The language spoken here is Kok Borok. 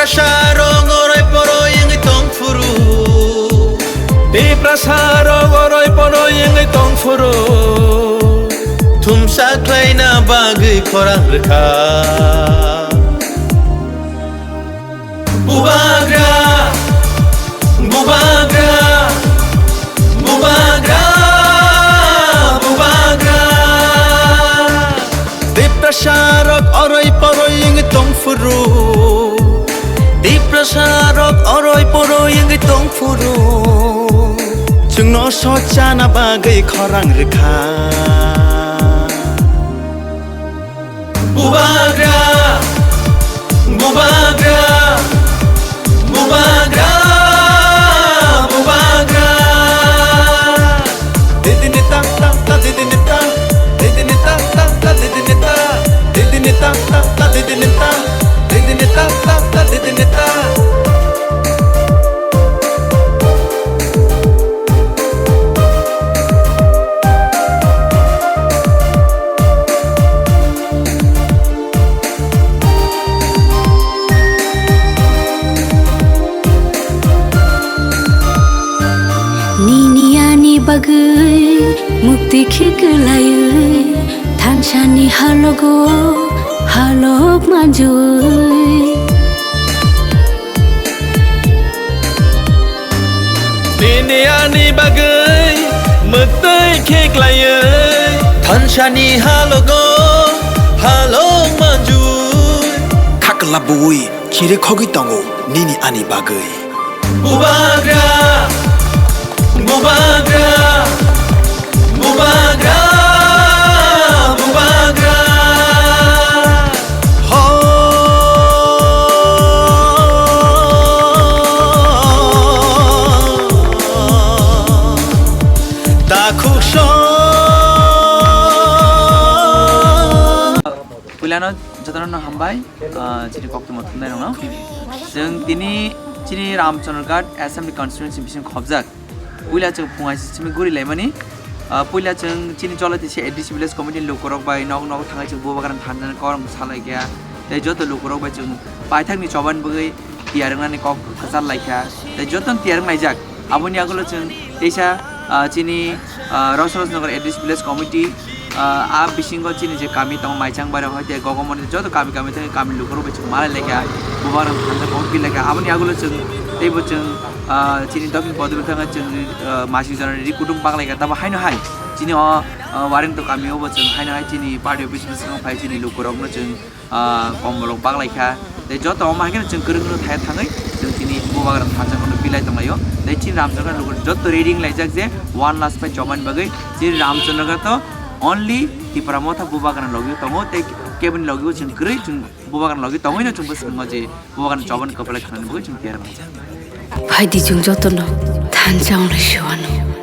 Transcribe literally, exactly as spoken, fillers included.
Sarong oroi poroi wngwi tong phuru. Tiprasa rok oroi poroi wngwi tong phuru. Thumsa khlaina bagwi khorang rwkha. Bubagra, bubagra, bubagra, bubagra. Tiprasa rok oroi poroi wngwi tong phuru. Tiprasa rok oroi poroi wngwi tong phuru. Chwngno sochana bagwi khorang rwkha. Bubagra, bubagra, bubagra, bubagra. Didini ta ta ta, didini ta, didini ta ta ta, didini ta, didini ta ta ta, didini ta, didini ta ta ta, didini ta. Nini ani bagwi mukti khiklaiwi, thansani halogo halok manjui. Nini ani bagwi mwktwi khe klaiwi, thansani halogo halok manjui. Khakla buwi chiri khogwi tongo nini ani bagwi. Bubagra, bubagra, bubagra, bubagra. Ho. Takhuk song. Puilano jotono hambai, ah, chini koktwma thumnairokno. Chwng tini chini Ramchandraghat Assembly Constituency bising khobjak. Puila chwng phungai simi guri laimani. Ah, puila chwng chini Jolatisya A D C Village Committee ni lukurok bai nok nok thangai chwng Bubagrani thansa ni korong salai kha. Tei joto lukurok bai chwng paithakni chobani bagwi tiyar wngnani kok kwchar lai kha. Tei jotono tiyar wng laijak. Aboni yagulo chwng teisa, ah, chini, ah, Rosrosnagar A D C Village Committee, ah, a bisingo chini je kami tongo Maichang Bairong hai tei Gogomoni joto kami kami thangwi kami lukurok bai chwng malai lai kha. Bubagrani thansa kok pi lai kha. Aboni yagulo chwng teibo chwng, ah, chini Dokhin Podubir thangwi chwng, ah, masing jorani ri kutung bak lai kha. Tamo haino hai chini o, ah, Warengtok kami o bo chwng haino hai chini party office bwskango phai chini lukurokno chwng ah, kombolrok bak lai kha. Tei joto omo hai kheno chwng kwrwngno thaya thangwi chwng tini Bubagrani thansa kono pilai tonglaio. Tei chini Ramchandraghat lukurok joto ready wng laijak je one last fight chobani bagwi. Chini Ramchandraghat to only Tipra Motha Bubagrani logi tongo tei keboni logi o chwng kwrwi chwng Bubagrani logi tongwino chwng bwskango je Bubagrani chobani kwplai khanani bagwi chwng tiyar wng laijak. Phaidi chwng jotono thansa wngwi sewano.